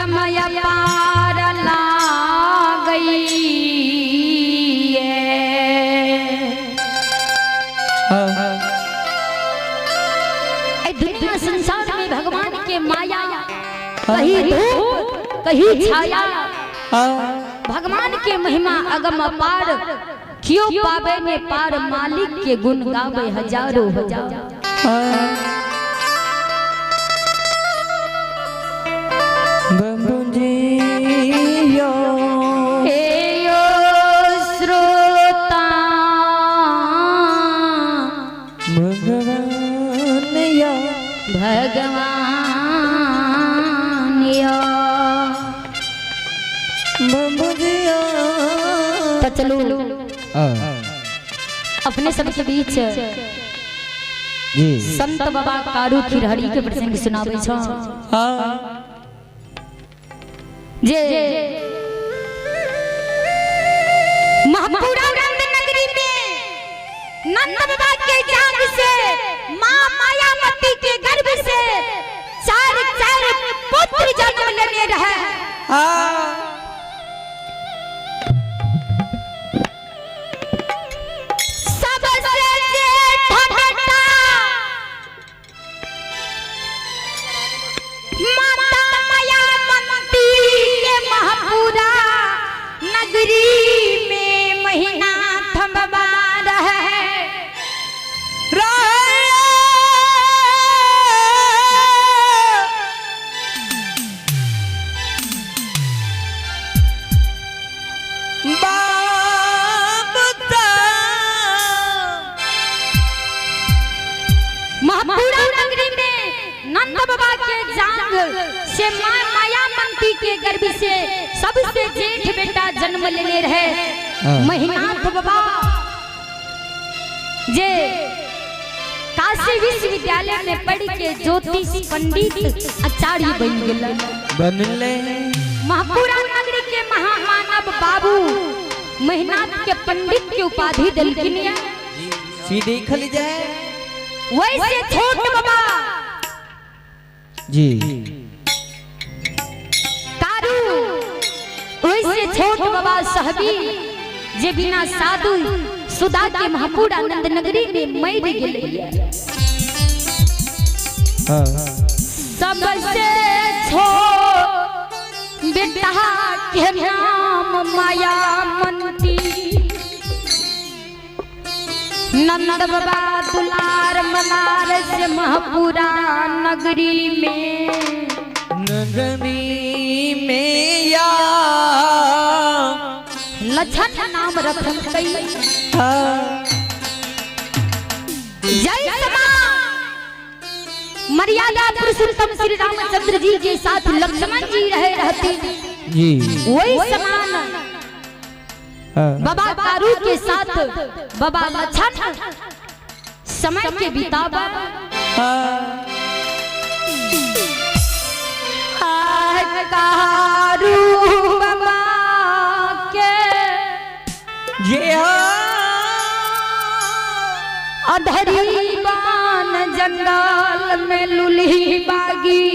अगमय पार लागई। दुनिया संसार में भगवान के माया कहीं धूप कहीं छाया, भगवान के महिमा अगम अपार, क्यों पावे ने पार, मालिक के गुण गावे हजारों हजार। हे श्रोता भगवान या भगवान या बाबूजिया। तो चलो अपने सबके बीच जी संत बाबा कारू खिरहरी के प्रसंग सुनाबै छौ जे महापुरा नंद नगरी में नंद बाबा के जाग से माँ मायावती के गर्भ से चार चार पुत्र जन्म लेने रहे। सबसे जेठ बेटा माता मायावती के महापुरा नगरी में महीना थमवा रहे। महापुरा नगरी में नंद बाबा के जांग से माँ मायावती के गर्भ से सबसे जेठ बेटा जन्म लेने रहे महिनाथ बाबा, जे काशी विश्वविद्यालय में पढ़ के ज्योतिष पंडित आचार्य बन गेल बनले। महापुरा नगरी के महामानव बाबू महिनाथ के पंडित के उपाधि दिलखिन। सीधे खल जाए वैसे छोट बाबा जी कारू, वैसे छोट बाबा सहबी जे बिना साधु सुधा के महापुरा नंद नगरी में मर गेलै। सबसे छोट बेटा के नाम मायावती, नंद बाबा दुलार मलार से महापुरा नगरी में नगरी में या लछन नाम रखल गई। जय समा मर्यादा पुरुषोत्तम श्री रामचंद्र जी के साथ लक्ष्मण जी रहे रहती जी, वही समान बाबा कारू के साथ बाबा लछन समय के बितावा। कारू बाबा के ये अधरी बान जंगल में लुल्ही बागी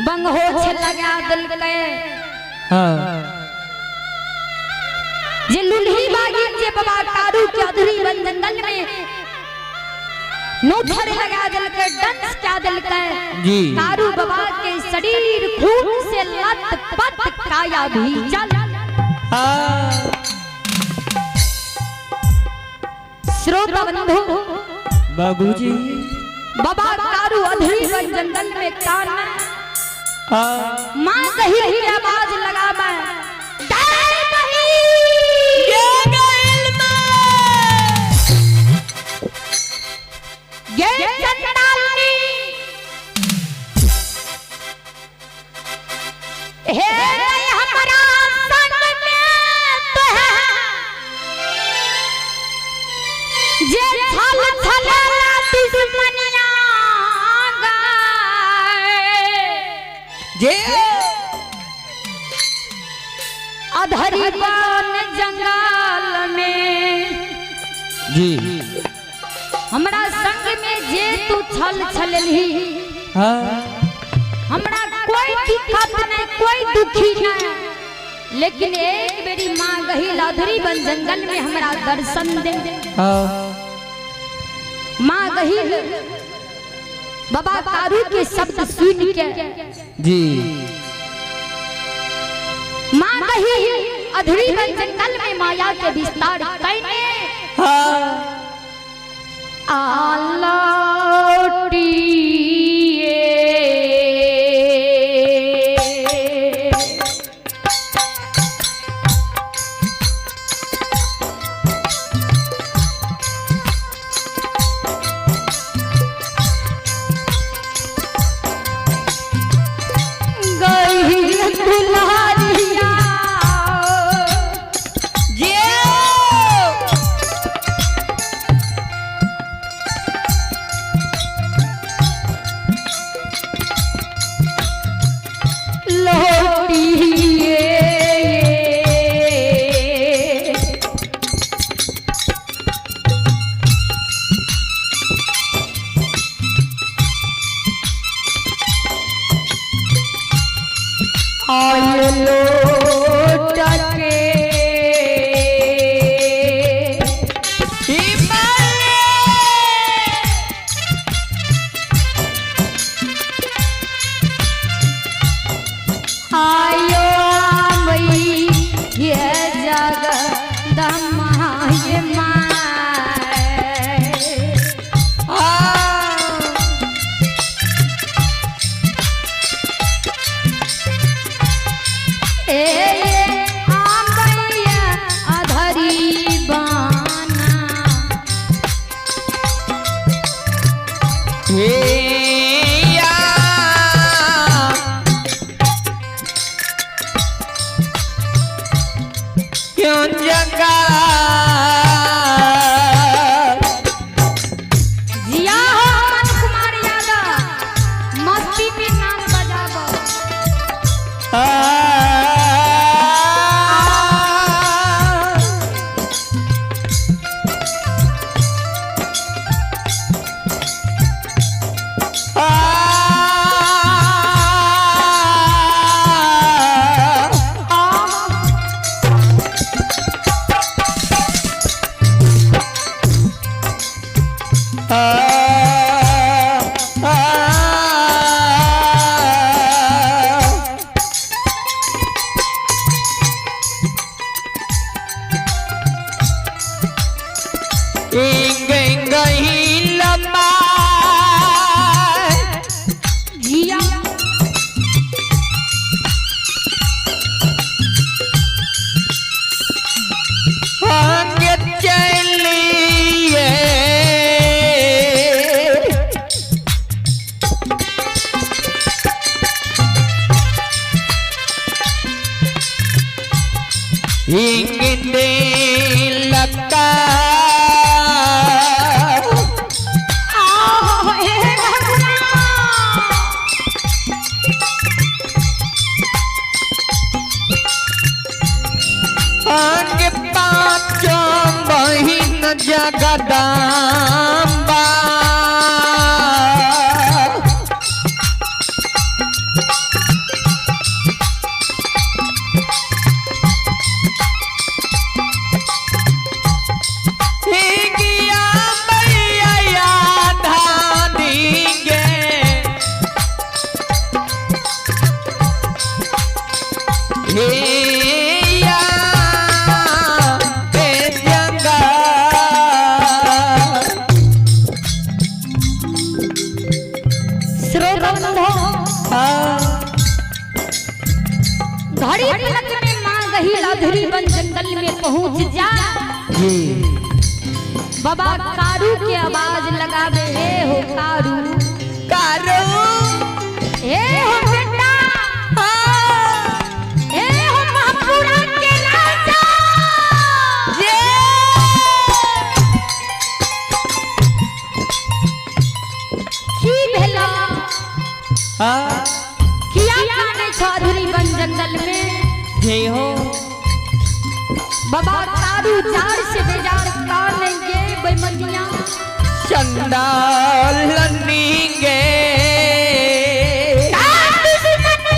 बंगहोछ लगा दिलकै। जे लुल्ही बागी जे बाबा कारू के अधरी बन जंगल में नोथर लगा दिलकै, डंस क्या दिलकै जी। कारू बाबा के शरीर खून से लत पत काया भी चल। श्रोता बंधु बाबूजी बाबा कारू अधरी बन जंगल में कान माँ कही की आवाज लगावे गे चंडालनी, हे हमरा संग में तो है जे छल छलेला दुश्मनिया गाए। जे अधरी बन जंगल में जी हमरा संग में जे तू छल छलही हाँ हमरा कोई दिक्कत नहीं, कोई दुखी नहीं, लेकिन एक बेरी माँ गही लाधुरी बन जंगल में हमरा दर्शन दे। माँ गही बाबा कारू के शब्द सुन के जी माँ गही अधूरी बन जंगल में माया के विस्तार कैने आलौटिए गई दुल्हनिया जी लौटिए आय लौट के आयो मई ये जगदम्मा ये माय। ए आमैया अधरी बाना क्यों जगा जिया हो अमन कुमार यादव मस्ती में नाम बजाबो। जिया चलिए इंगने लगा आहो हे भगवान अंग पाँचों बहिन जगदम्बा गिया मैया धानी गे हे जंगा श्रोता बंधो घड़ी पलक में माँ गही अधूरी बन जंगल में पहुँच जा। जी बाबा कारू के आवाज लगावे, हे हो कारू, कारू, हे हो बेटा, हे हो महापुरा के राजा। की भेला, किया काने छो अधूरी बन जंगल में? जी हो बाबा कारू जार से बेजार काने गे बेमनिया चंडाल गे। दुश्मन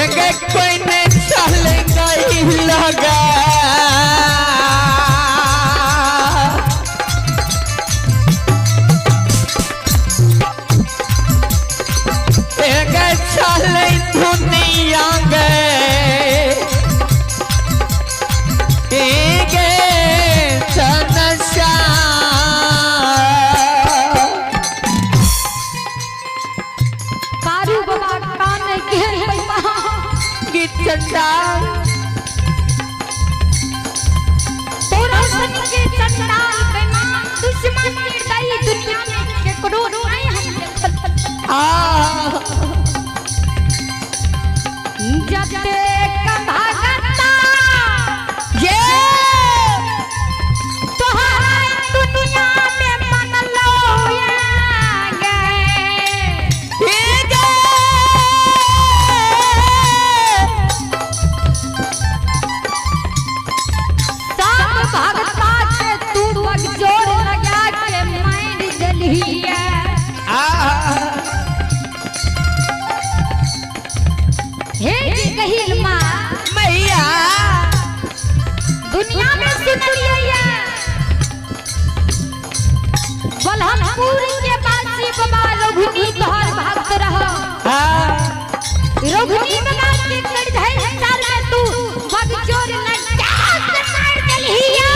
एक कोई ने चल गई लगा एक चल दुनिया गए एक चनशा कारू बाबा कान के की चंदा तोरा सन के चंडाल बेईमान दुश्मन निर्दयी दुनिया में केकरो नहीं हम देखल। आ जते कभागता ये तोहरा दुनिया में मनलो गए। एक सब भगता के तू बगजोर लगा के मार देलिया। आ हे जी कहिल माँ मैया दुनिया में सुनलिए बलहमपुर के बासी बाबा रघुनी तोहर भक्त रह। आ रघुनी बाबा के कर धैल चार में तू बगजोर लगा के मार देलिया।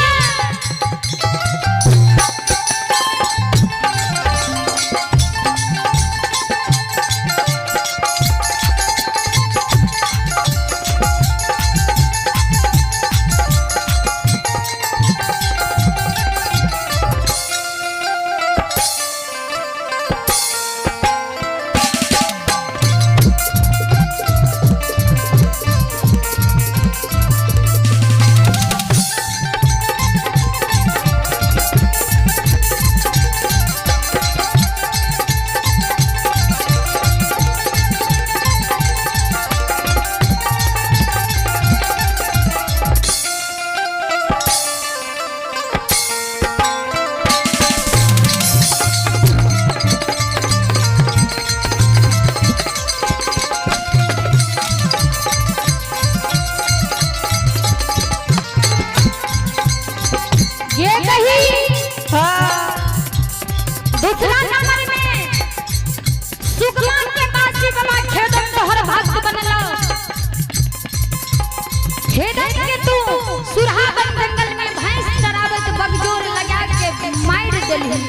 ये कही दूसरा नंबर में सुकमा के बासी बाबा खेदन तोहर भक्त बनलो। खेदन के तू सुरहाबन जंगल में भैंस चरावत बगजोर लगा के मार देलही।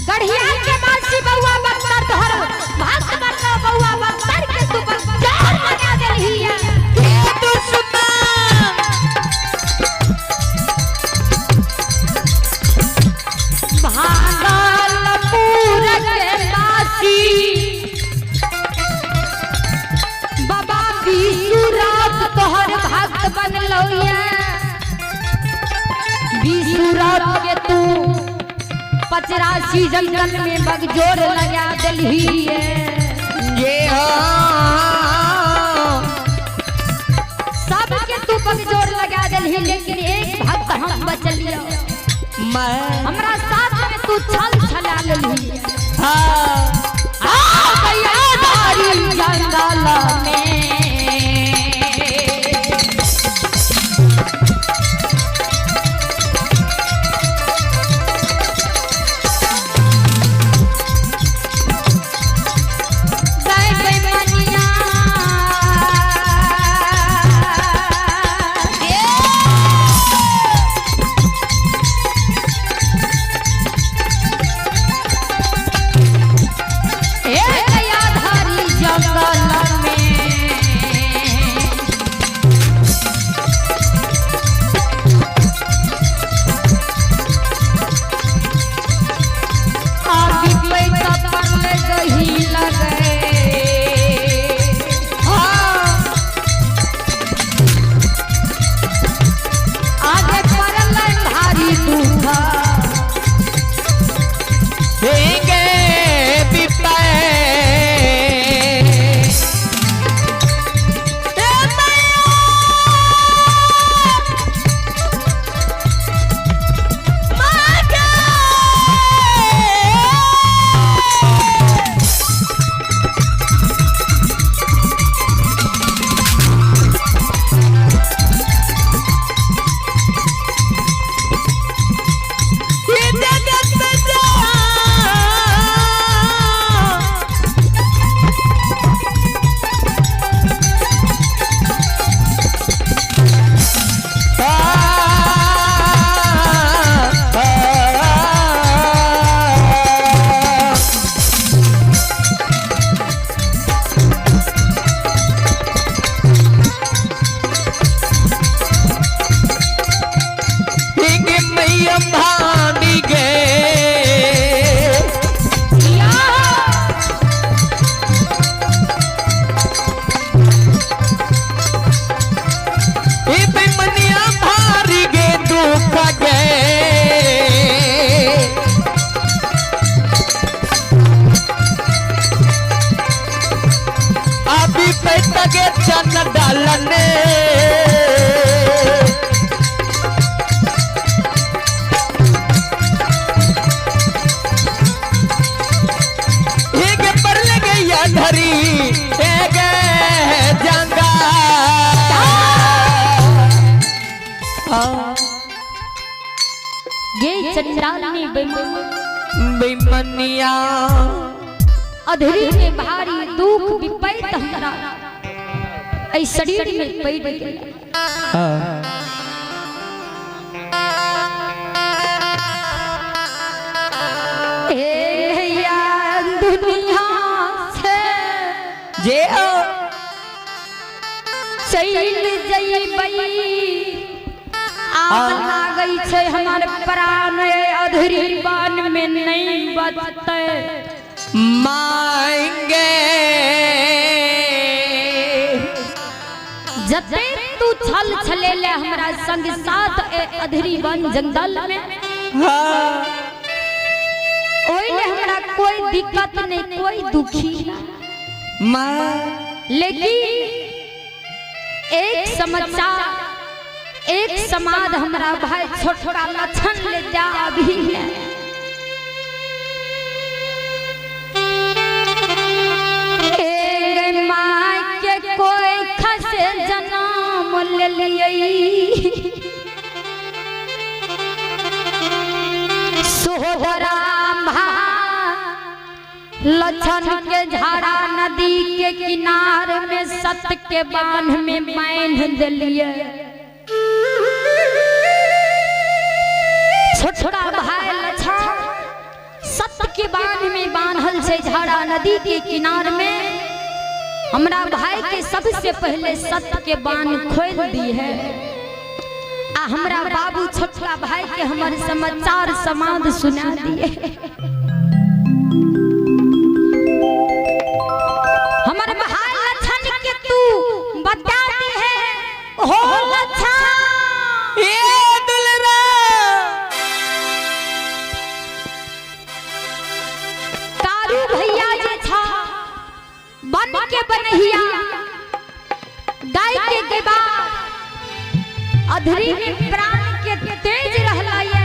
गढ़िया के बासी बउआ बक्सर तोहर भक्त बनलो बउआ बक्सर के तू बगजोर लगा देलही। भागलपुर के बासी बाबा विशुरात तोहर भक्त बनलो विशुरात के तू 85 जंगल में बगजोर लगा देलही। ये हाँ सबके तू बगजोर लगा देलही लेकिन एक भक्त हम बचलियो। मैं हमरा साथ में तू छल छला लेलही। हाँ आ गया धारी जंगल में। गए बेमनिया। ए गया धारी जंगल में। विपैत गे चन डालने। हेगे पर लगे या धरी हेगे जंगा। गे चंडालनी बेईमान बेमनिया अधरी में भारी दुख विपैत हमरा एहि शरीर में पड़ गेल। हे भैया दुनिया से जे ओ चलि जइबै, आग लागै छै हमर प्राण अधरी बान में नहीं बचतै। मांगे जते तू छल छलेले हमरा संग साथ ए अधरी वन जंगल में, हाँ ओहि ले हमरा कोई दिक्कत नहीं, कोई दुखी नहीं। माँ लेकिन एक समाचार एक समाद हमरा भाई छोटका लक्षण ले जा अभी है। एक माँ के कोई खसे जन्म ले लियै, सोहरा लक्षण के झाड़ा नदी के किनार में सत के बांध में बांध दिलिए। छोटका भाई लक्षण सत के बांध में बांधल छै झाड़ा नदी के किनार में। हमरा भाई के सबसे पहले सत के बांध खोल दी है आ हमरा बाबू छोटका भाई के हमर समाचार समाद सुना दिए। हमर भाई लक्षण के तू बता दी है हो लक्षण ए दुलरा कारू भैया जे छा बन के बनहिया गाय के गेबा अधरी में प्राण के तेज रहला ये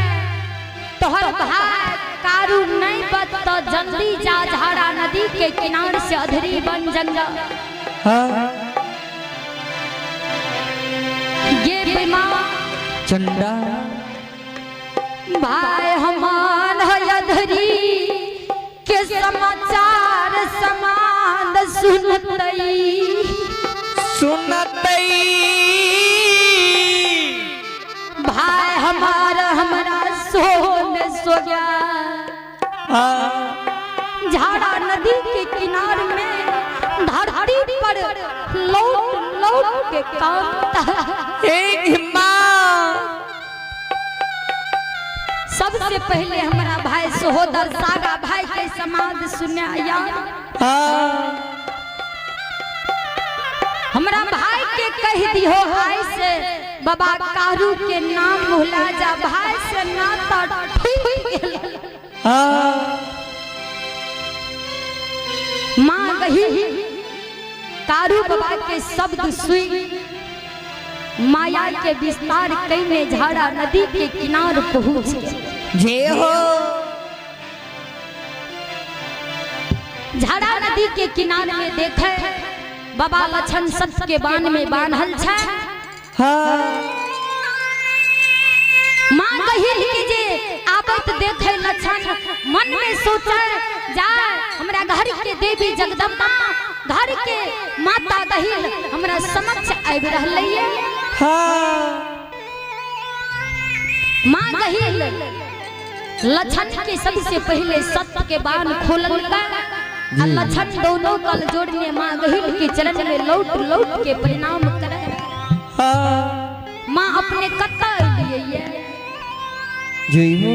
तोहर भाई कारू नहीं बच तो जल्दी जा झाड़ा नदी के किनार से अधरी बन जंगल। हाँ ये बेमा चंडा भाई हमार अधरी के समाचार समाद सुनतई सुनतई भाई हमार हमरा सोन सो गया। हाँ झाड़ा नदी के किनार में धरती पर लौट लौट के कांपता। एक माँ सबसे पहले हमारा भाई सहोदर सागा भाई के समाज सुनाया। हाँ हमरा भाई के कह दिहो आय से बाबा कारू के नाम भुला जा, भाई से नाता टूट गेल। हाँ माँ कही कारू बाबा के शब्द सुई माया के विस्तार कईने झाड़ा नदी के किनार पहुंच गए। जे हो झाड़ा नदी के किनार में देखे बाबा लक्षण सत के बांध में बांधल छै। हाँ माँ कही कि जे आबत देखे लक्षण मन में सोचे जा हमरा घर के देवी जगदम्बा घर के माता गहिल हमरा समक्ष आबि रहलै ये। हाँ माँ गहिल लक्षण के सबसे पहले सत के बाण खोलल का आ लक्षण दोनों कल जोड़ने माँ गहिल के चरण में लौट लौट के प्रणाम करे। हाँ माँ अपने कत्ता लिए ये। जी हो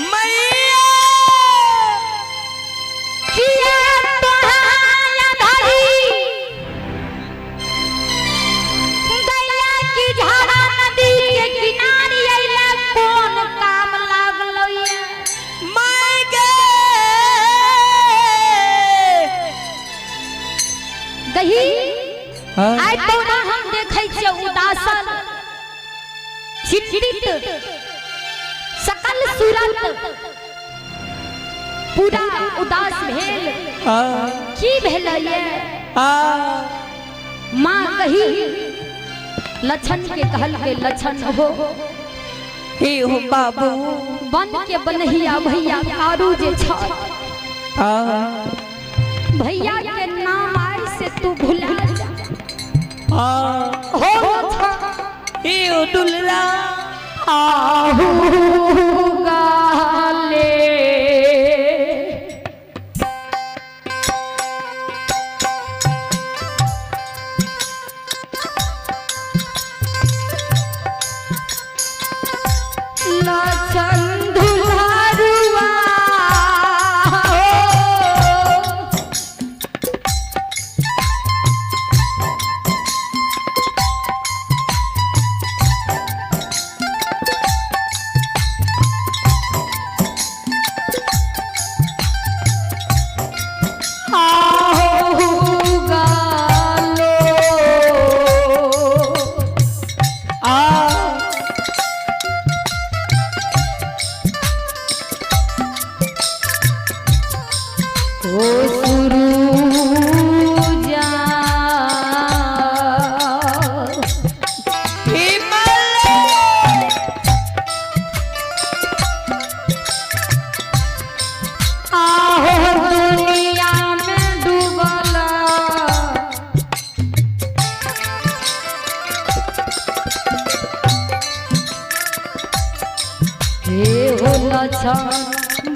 मैया कोन काम लागलो ये मैया आइ तोरा हम देखै छियै उदासल, चिंतित, सकल सूरत पूरा उदास भेल। की भेलै ये? माँ कही लछन के कहल के, लछन हो हे हो बाबू, बन के बनहिया भैया कारू जे छ, भैया के नाम आय से तू भुला जा। हो लछन हे हो दुलरा, आहू गाले लछन दुलारुआ हो। आहू गालो आ ओ सुरूजा, आहो दुनिया में डूबल हे हो लछन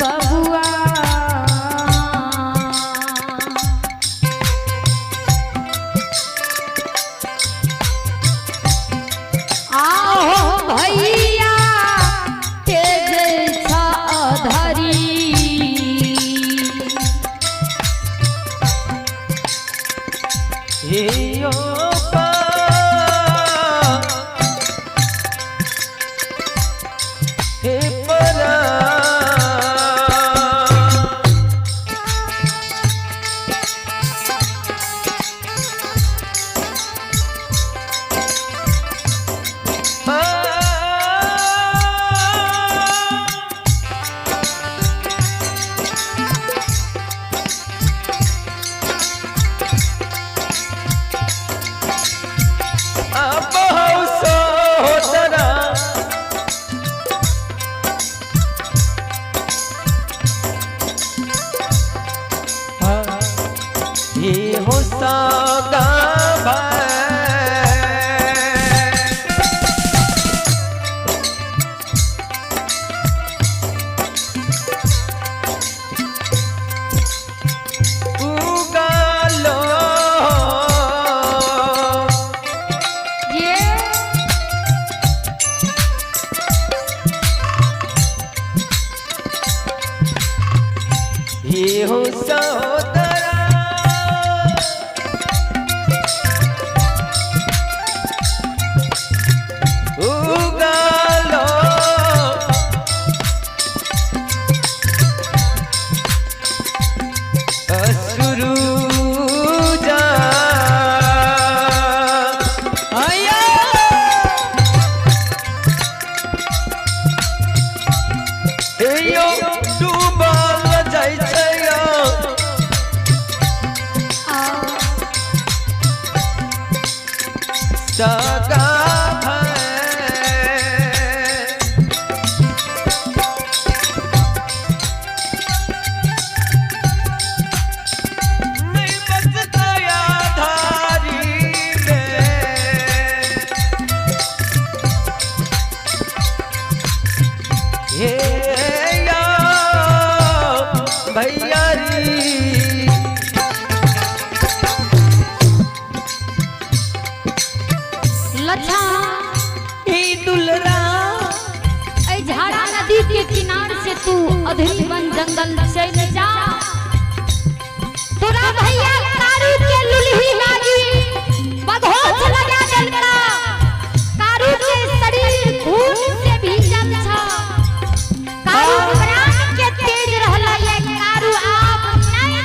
बबुआ, आहो भैया तेज धरी। हे ओ पा, हे परा, हो सदा भाई। उगालो ये ये हो सहोदरा, उगालो असुरुजा आया। हेयो डूबल जाइ छै आ सगा भाई। नहीं बचता आधारी में। हे या भैया री, लछन ई दुलरा, ऐ झाड़ा नदी के किनार से तू अधरी वन जंगल चल जा। तोरा भैया कारू के लुलही लागी बघोच लगा देलका। कारू के शरीर खून से भीजल छ। कारू प्राण के तेज रहला ये, कारू आप नहीं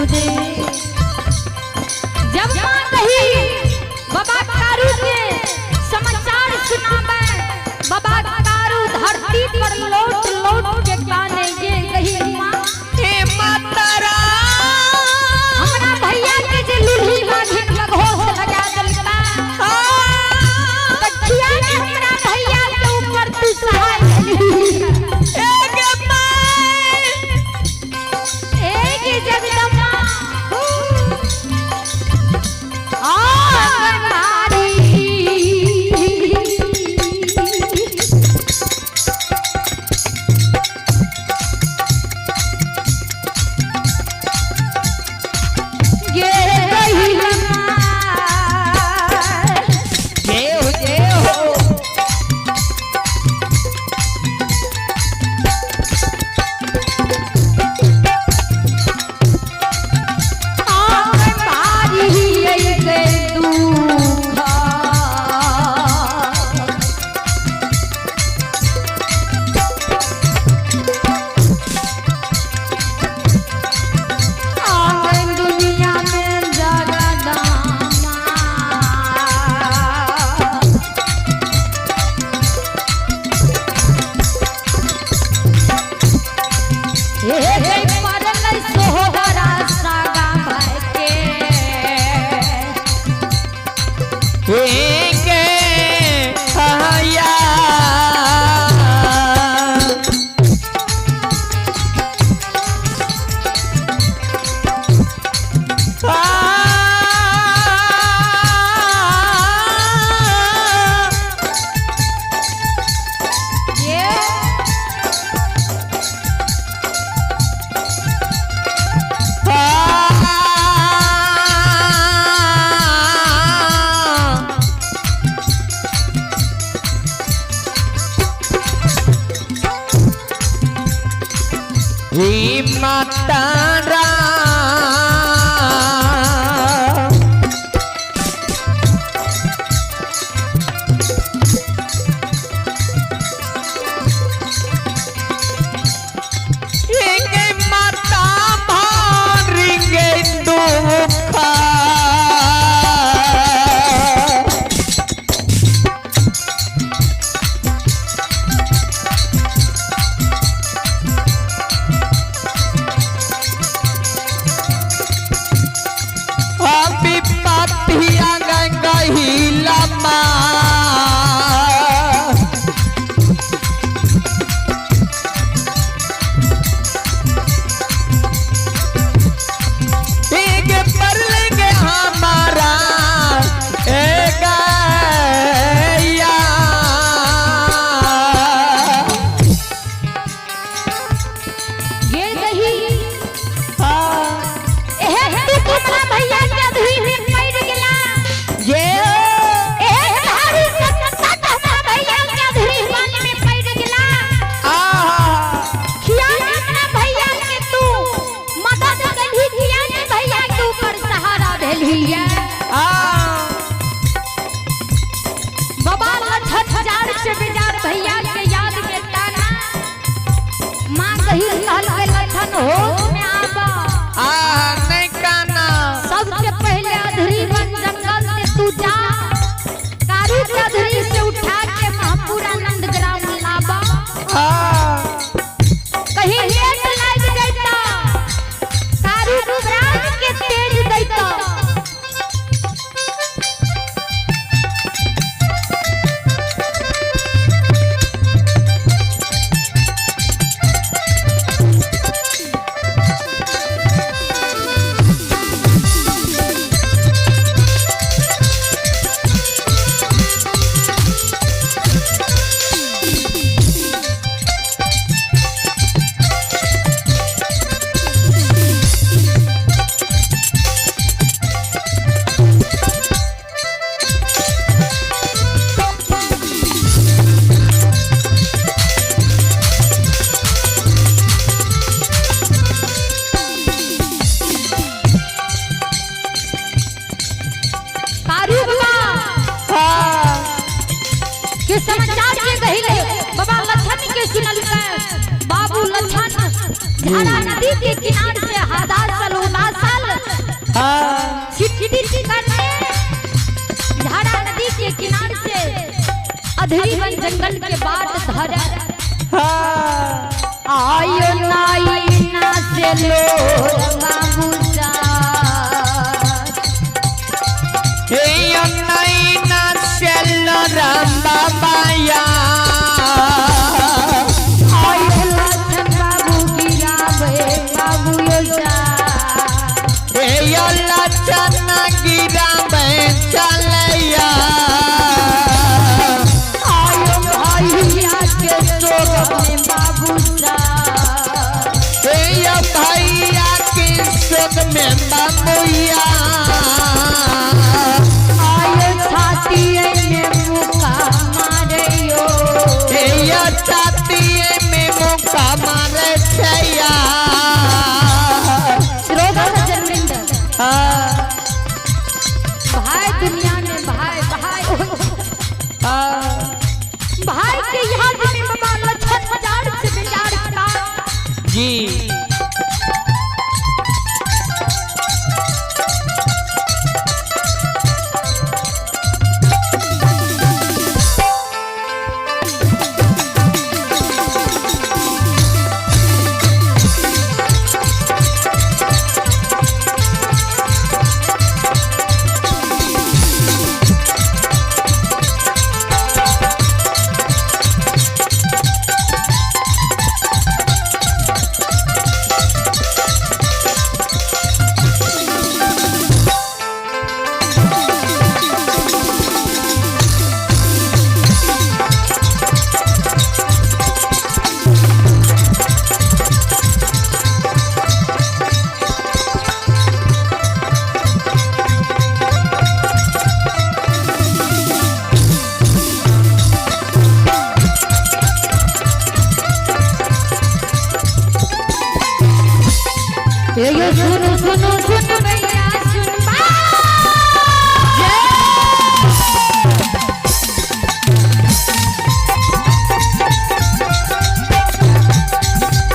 बाबूजी। जब माँ कही बाबा कारू के समाचार सुनावे, बाबा कारू धरती पर लौट लौट के काने ये कही माँ, हे माता हमरा भैया के जे लूल्ही बांधिन लगहोश लगा देलका, तखिया ने हमरा भैया के ऊपर तू सहाय भेली। एक जगदम्बा आंगनबाड़ी। ये गई माँ। जय हो जय हो। आंगनबाड़ी के दुखा। आंगन दुनिया में जगदम्बा। हे हे परल सोहरा सागा भाई के। के आया ये हे माता राम। एक माता भारी के दुखा। अभी पातिया गंगा हिला माँ। एक पर लेंगे हमारा एक गैया। ये गही एहे तू हमरा भैया के अधरी में पड़ गेला। ये एहे थारी सत्ता हमरा भैया के अधरी वाली में पड़ गेला। आहा खिया हमरा भैया के तू मदद करी, खिया ने भैया के ऊपर सहारा भेलिया। आ बाबा लछन चार से बेजार भैया के याद में ताना। माँ कही कहल के लछन होश में आबा। आ नहीं काना। सबसे पहले अधरी वन जंगल से तू जा, कारू के अधरी से उठा के महापुरा नंद ग्राम लाबा। आ कहीं लेट लाग जाता कारू प्राण के तेज दैता। कारू बाबा आ के समाचार के कही रहे बाबा लछन के सुनल के बाबू लछन धारा नदी के किनार से हादा साल उदा साल अधरी बन जंगल के बाट धरे। आयो नाई ना से लो बाबू सा। राम बाबाया। आयो लखन बाबू गिरावे बाबू योसा। लचन गिरावे चलैया। आयो भैया के शोक में बाबू सा। भैया के शोक में बाबूया। आयो छाती में मुका मारयो। छाती में मुका मारे छैया। श्रोता सज्जन, भाई दुनिया में भाई भाई भाई के याद में बाबा लक्षण हजार से बेजार का जी। ये सुन सुन सुन भैया सुन बा।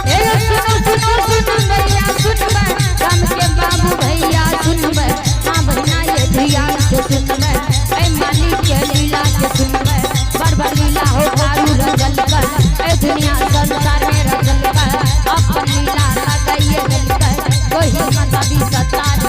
ये सुनो सुनो सुन भैया सुन बा, राम के बाबू भैया सुन बा, माँ बहना ये ध्यान से सुन बा, ऐ मालिक के लीला के सुन बा, बार बार लीला हो दारू रगल कर, ऐ दुनिया संसार में रगल कर, अपन लीला लगाइए गल कर, कोई माता भी सतार।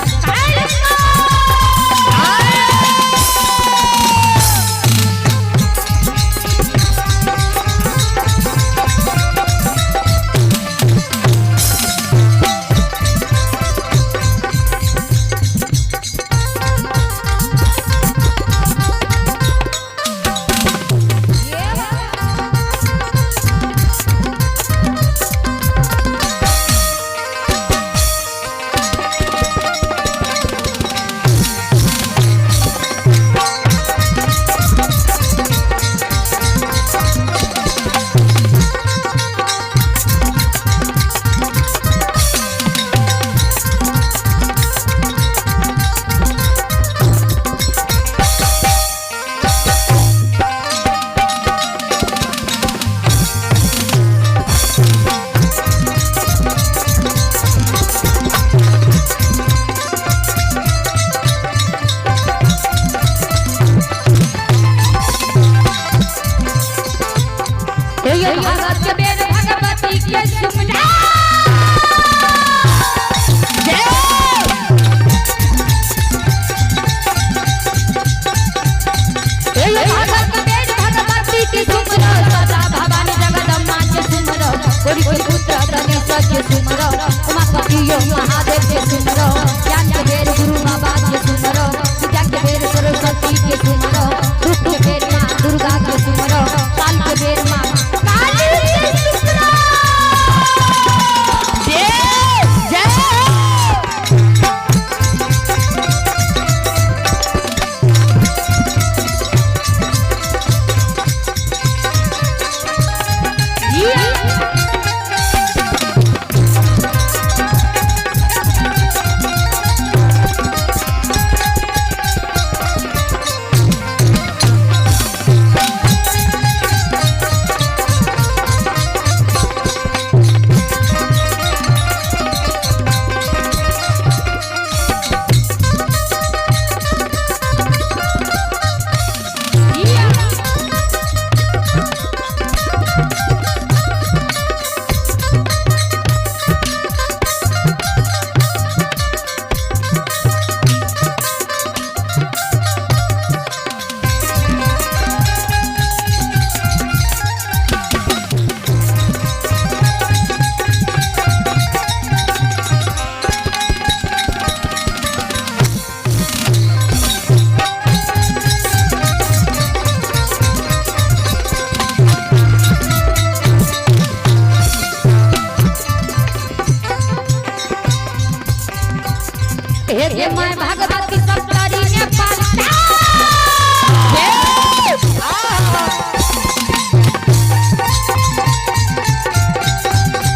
हे गे मैं भगवती सप्तरी नेपाल।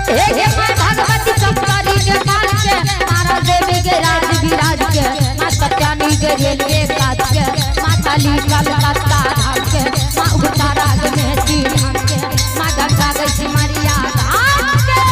हे गे मैं भगवती सप्तरी नेपाल के, मारा देवी के राज विराज के, माँ सत्यानी के रेलवे काज के, माँ काली कलकत्ता धाम के, माँ उग्रतारा के मेहसी धाम के, माँ गंगा के सिमरिया धाम के।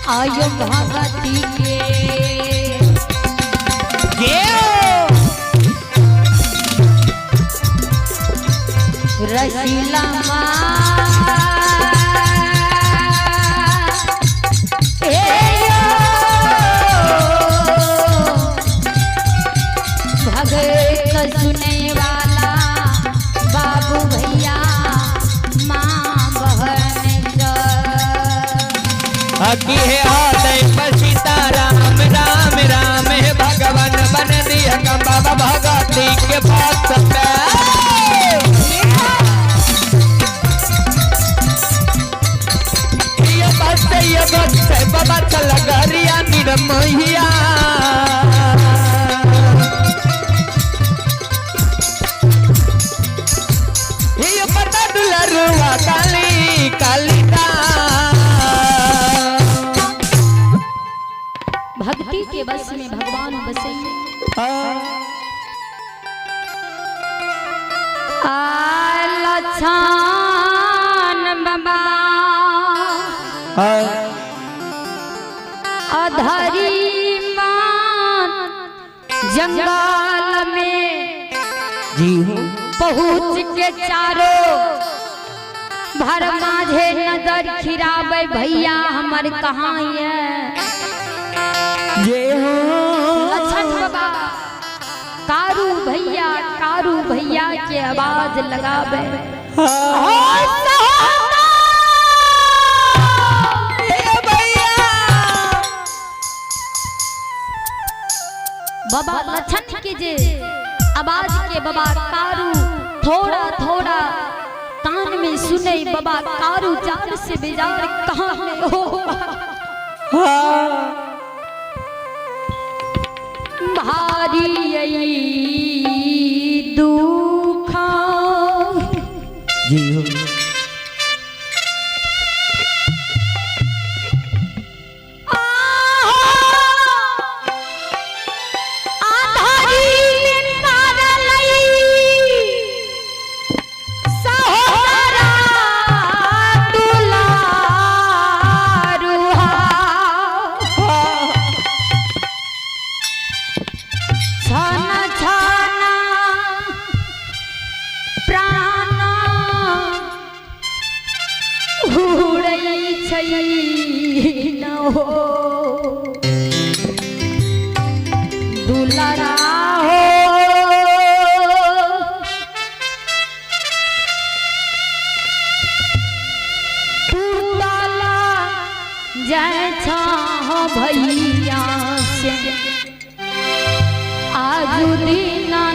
आयो भगवती के रसीला माँ हे यो, भगत सुने वाला बाबू भैया माँ बहन का। हकी है हाथ पर सीताराम राम राम हे भगवान बन दिया बाबा भगवती के पास ये बस ये बस बाबा चल गरिया निरमहिया। ये पता दुलरुआ काली काली का। भक्ति के बस में भगवान बसे। लछान बाबा अधरी मान जंगल में जी हूँ पहुँच के चारो भर माझे नजर खिरावे भैया हमर कहाँ ये ये हूँ लछन बाबा कारू भैया के आवाज लगावे। बाबा लछन के जे आवाज के बाबा कारू थोड़ा थोड़ा कान में सुने बाबा कारू जान से बेजार कहाँ में हो। भारी दुखा जी हो दुलारा हो टूटला जाय छह भैया से आजू दीना।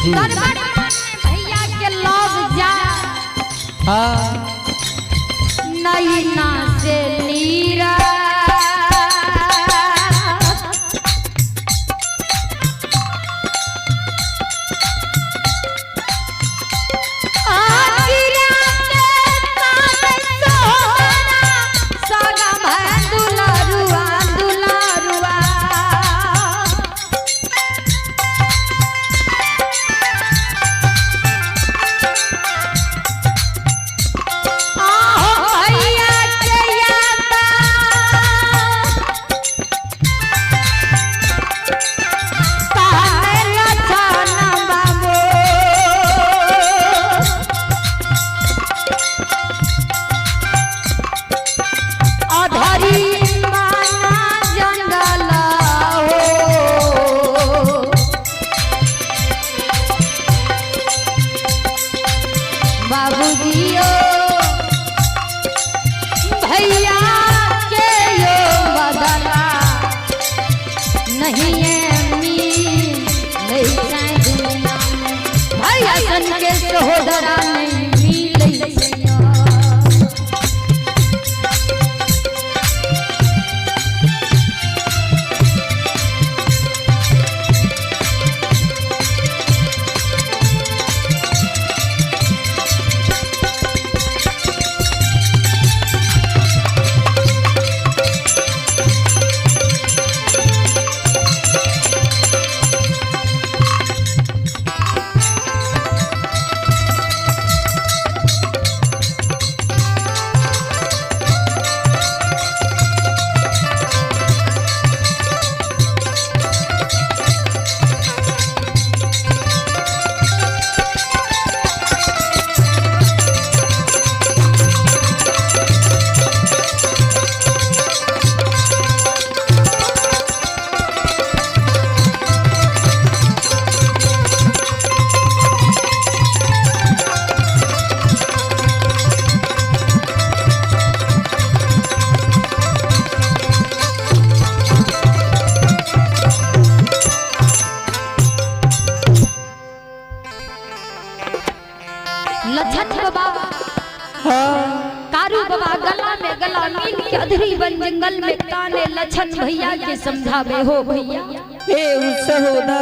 जी। गड़बड़ मन में भैया के लग जा। हाँ। नैना से नीरा दुलारुआ दुलारुआ। आहो भैया के यादा काहे लछन बाबू। अधरी माना जंगल हो। बाबूजी ओ भैया के यो बदला नहीं मिलै छै दुनिया में, भैया सन के सहोदरा नहीं मिलै छै। लछन बाबा हाँ। कारू बाबा गला में गला मिल के अधरी बन जंगल में काने लछन भैया के समझावे हो भैया। ए सहोदरा।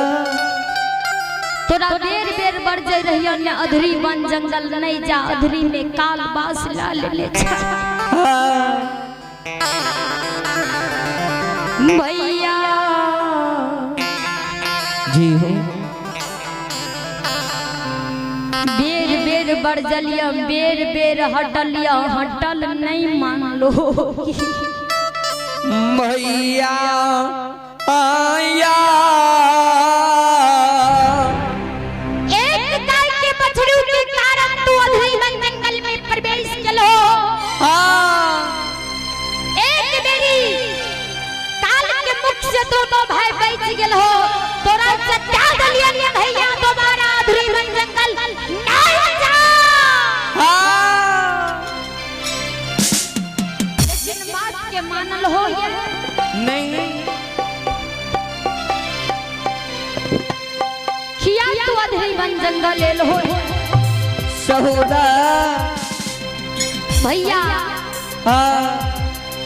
तोरा बेर बेर बरजे रहियो ने अधरी बन जंगल नहीं जा, अधरी में काल बास ला ले ले छा। हाँ। भैया जी हो। बेर बेर बरजलिया बेर बेर हटलिया हटल नहीं मान लो। भैया आया। एक गाय के बछड़ू के कारण तू अधरी बन जंगल में प्रवेश कलो। हाँ। एक बेरी काल के मुख से दोनों भाई बच गेल हो, तोरा सत्या दलिया ने भैया दोबारा अधरी बन जंगल नहीं जा। हाँ। लेकिन बात के मानल हो ये नहीं। खिया तू अधरी बन जंगल एल हो। सहोदरा। भैया हाँ।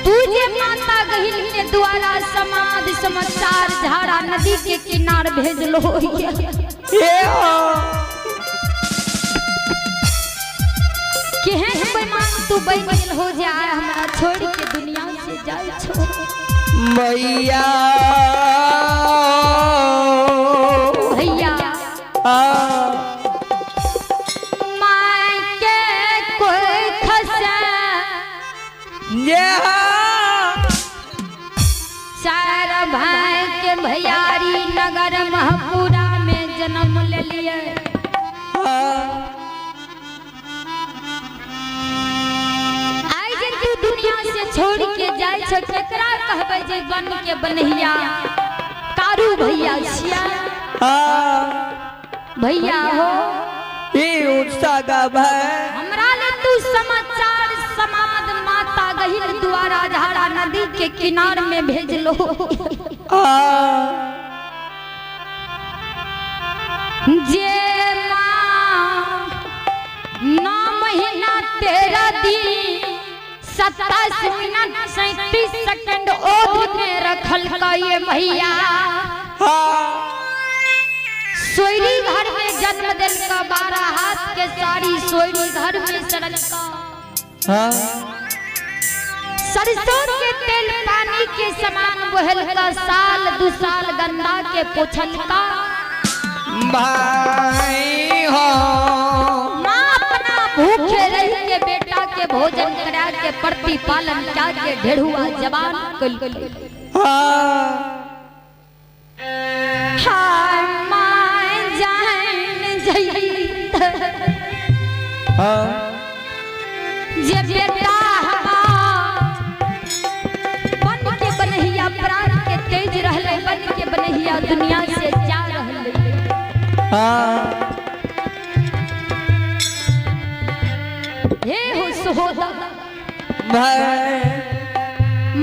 तू जे माता गहिल के द्वारा समाध समाचार झाड़ा नदी के किनार भेजलो। ए हो। केहन बेईमान तू बन गेल हो जे आय हमरा छोड़ के दुनिया से जाय छो। भैया। भैया हाँ। माय के कोई खसा ये हाँ। चार भाई के भैयारी नगर महपुरा में जन्म ले लिए। हाँ। आइ जे तू दुनिया से छोड़ के जाय छो केकरा कहबै जे बन के बनहिया कारू भैया छिया। हाँ। भैया हो ए उत्साह भाई। हमरा ले तू समाचार समाद माता गहिल द्वारा झाड़ा नदी के किनार में भेजलो। हाँ। जे माँ 9 महीना 13 दिन 27 मिनट 37 सेकंड ओध में रखल का ये भैया, सोयरी घर में जन्म दिल का, 12 हाथ के साड़ी सोयरी घर में सरल का, सरसों के तेल पानी के समान बहल का, साल 2 साल गंदा के पोछल का। भाई हो। माँ अपना भूखे रह के बेटा के भोजन करा के, प्रतिपालन क्या के ढेरुआ जवान कुल। हाय माँ, जान जई जे बेटा हमार बन के बनहिया प्राण के तेज रहले, बन के बनहिया दुनिया से जा रहले। हे हो सहोदर, भाई।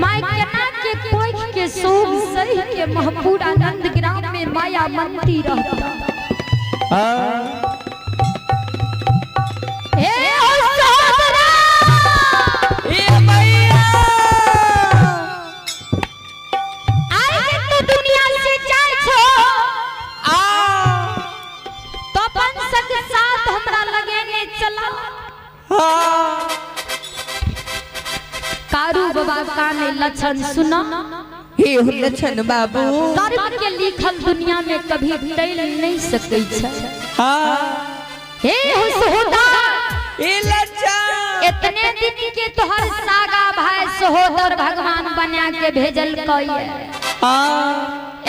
माय केना के कोख के शोभ सही के महपूर आनंद ग्राम में माया मंती रहता। हे हो सहोदरा, ए भैया, आइ जे तू दुनिया से जाय छो आ तो अपन संग साथ हमरा लगे ने चला। कारू बाबा काने, लक्षण सुना। हे हो लक्षण बाबू। कर्म के लिखल दुनिया में कभी टल नहीं सकै छै। हे हो सहोदर, ए लक्षण, इतने दिन के तोहर सागा भाई सहोदर भगवान बना के भेजल कइए,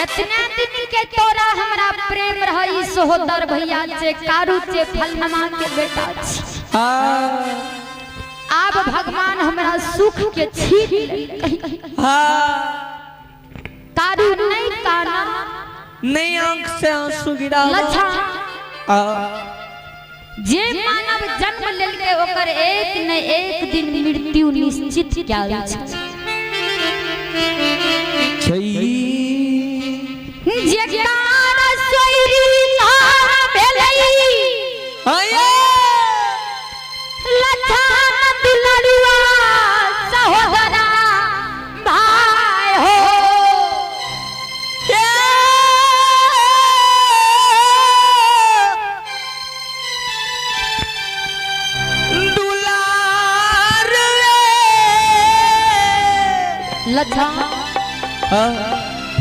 इतने दिन के तोरा हमरा प्रेम रही सहोदर भैया से, कारू से, फलनमा के बेटा छी। आब भगवान हमरा सुख के छीन लेलकै। कारू, नहीं काना। नहीं, आंख से आंसू गिरा। लच्छा, जे मानव जन्म लेलकै ओकर एक न एक दिन मृत्यु निश्चित कयल छै। जेकार सोयरी घर भेलै, लछन दुलरुआ सहोदरा भाई हो। दुलार। लछन,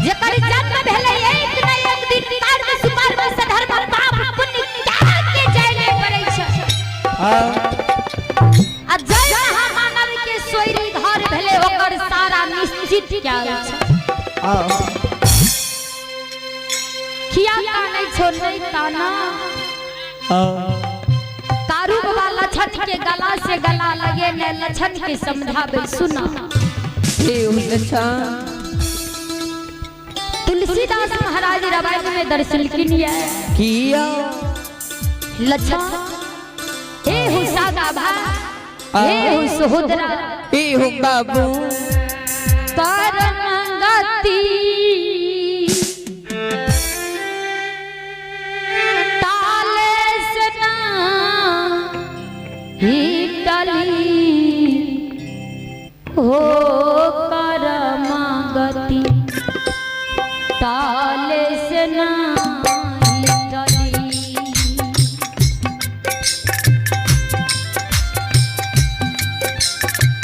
जेकर जन्म भेलै, एक न एक दिन कर्म सुकर्म सधर्म पाप पुण्य त्याग के जाइले पड़ै छै। आ जय महामानव के सोयरी घर भेलै ओकर सारा निश्चित कयल छै। किया कानै छो? नहीं काना। कारू बाबा लछन के गला से गला लगे ने लछन के समझाबे, सुना। लक्षण। तुलसीदास महाराज रामायण में दर्शन किनिए। किया? लछन, हे हो सागा भाई, हे हो सहोदरा, ए हो बाबू, करम गति ताले सना ही टली हो, करम गति ताले सना ही टली।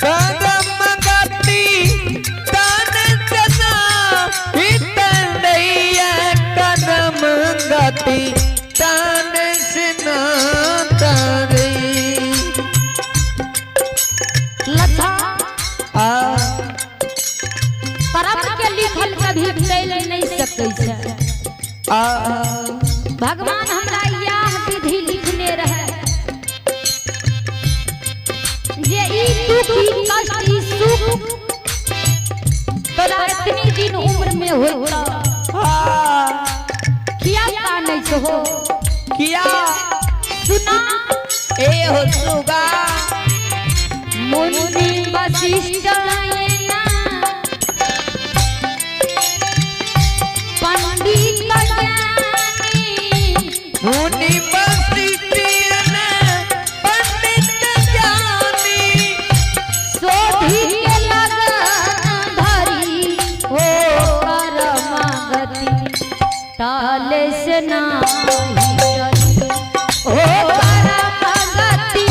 करम गति तन सना हितैया, करम गति तन सना तरे। लछा, आ करम के लिखल कभी टल नहीं सकै छै। आ भगवान हमरा इएह विधि लिखने रहे जे ई दुख, ई कष्ट, ई सुख तोरा इतनी दिन उम्र में होता। किया कानै छो हो? किया? सुना। ए हो सुगा। मुनि वशिष्ठ ना, पंडित ज्ञानी। से नाही टली। ओ करम गति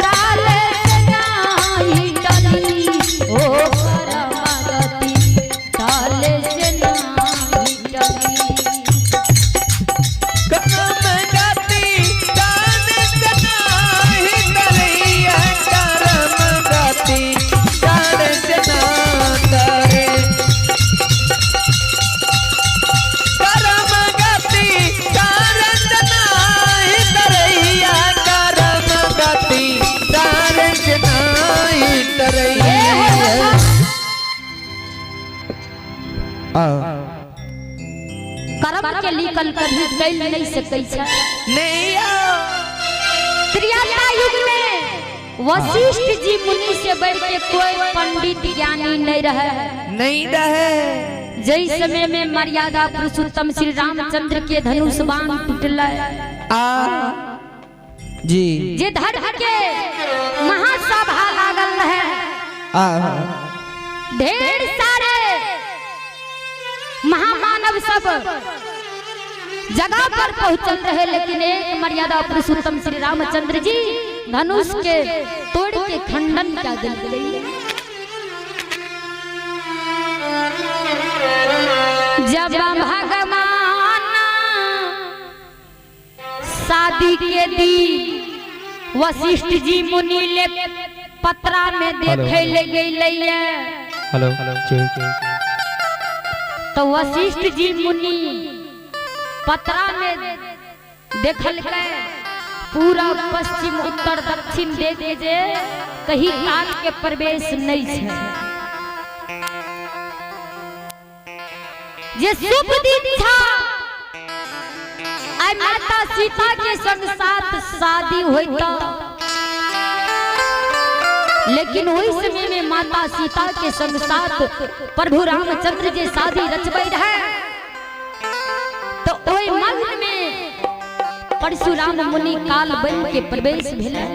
टाले से नाही टली। ओ करम गति टाले से नाही टली। करम गति कान से नाही टलैया, करम गति कान से ना टरे। करम गति कान से नाही टरैया, करम गति कान से नाही टरैया। कर्म के लिखल कभी टल नहीं सकै छै। नहीं। त्रियाता युग में वशिष्ठ जी मुनि से बढ़ के कोई पंडित ज्ञानी नहीं रहे। नहीं रहे। जै समय में मर्यादा पुरुषोत्तम श्री रामचंद्र के धनुष बाण टूटल, आ जी, जे धर्म के महासभा लागल रहे, आ ढेर सारे महामानव सब जगह पर पहुंचल रहे, लेकिन एक मर्यादा पुरुषोत्तम श्री रामचंद्र जी धनुष के तोड़ के खंडन क्या दिल गई। जब भगवान शादी के दिन वशिष्ठ जी मुनि ले पतरा में देखे ले गई, हेलो। तो वशिष्ठ जी मुनि पतरा में देखल के पूरा पश्चिम उत्तर दक्षिण देख के जे कहीं काल के प्रवेश नहीं है। जे शुभ दिन था, आइ माता सीता के संग साथ शादी होता, लेकिन वही समय में माता सीता के संग साथ प्रभु रामचंद्र जी शादी रचबै रहे, तो ओहि मग्न में परशुराम मुनि काल बन के प्रवेश भेलै।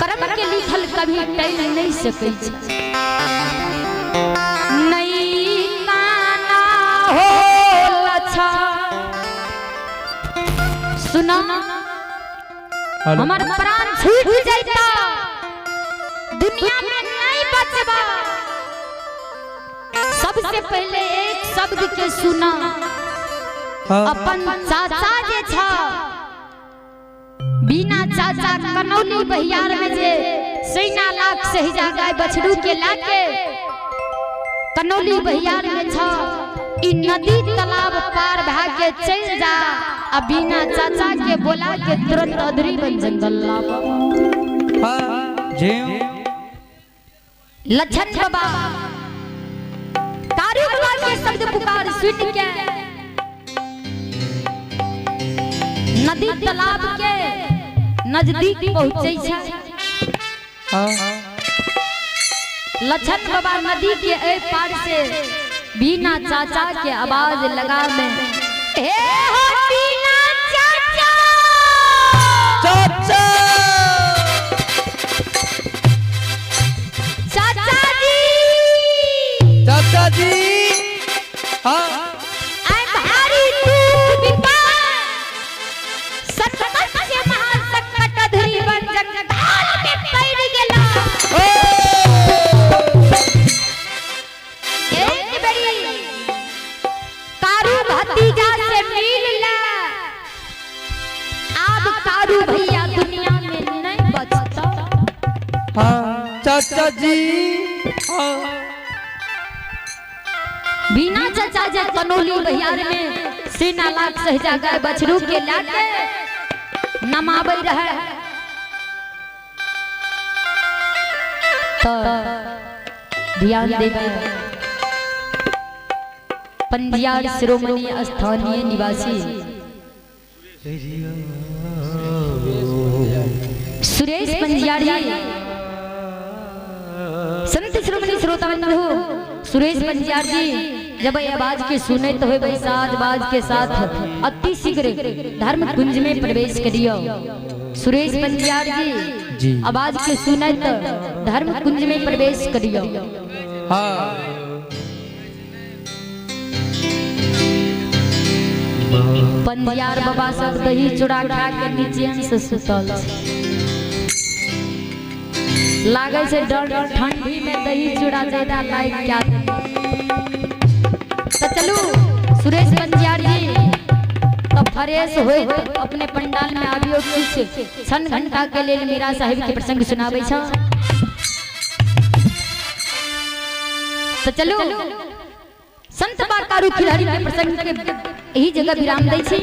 कर्म के लिखल कभी टल नहीं सकै छै। नहीं काना हो लछा सुना, हमार प्राण छूट जाता, दुनिया में नहीं बचबा। सबसे पहले एक शब्द के सुना, अपन चाचा जे छा बिना चाचा कनौली बहियार में जे सैना लाख सहिजा गाय बछड़ू के लाके कनौली बहियार में छा, ई नदी तालाब पार भा के चल जा आ बिना चाचा के बोला के तुरंत अधरी बन जंगल लाब। लक्षण बाबा कारू बाबा के शब्द पुकार सुन के नदी तालाब के नजदीक पहुंचे छै। लक्षण बाबा नदी के ए पार से बिना चाचा के आवाज लगा में, हे हो बिना चाचा, चाचा, चाचा जी, चाचा जी, हाँ, आय भारी दुख विपा संकट से महासंकट अधरी बन जंजाल में पड़ गेला। एक बेरी कारू भतीजा से मिल ले, आब कारू भैया दुनिया में नहीं बचता। हाँ, चाचा जी, हाँ, बिना चाचा जे कनौली बहियार में सेना लाख सहजा गाय बछरू के लाके नमाबै रहे, तो ध्यान देवे पंजियार शिरोमणि स्थानीय निवासी सुरेश पंजियारी, संत शिरोमणि श्रोता बंधु सुरेश पंजियार जी जब ये आवाज के सुने तो होय साज बाज के साथ अति शीघ्र धर्म कुंज में प्रवेश करियो। सुरेश पंजियार जी आवाज के सुने तो धर्म कुंज में प्रवेश करियो। हाँ। पंजियार बाबा सब दही चूड़ा खा के नीचे से सुतल छै। लागै छै डर ठंडी में दही चूड़ा ज्यादा लाइक क्या तो चलू सुरेश पंजियार जी तो फ्रेश होइत अपने पंडाल में आबियो, किछु क्षण घंटा के लेल मीरा साहिब के प्रसंग सुनाबै छ। तो चलू संत बाकारू खिलहरी के प्रसंग के यही जगह विराम दै छी।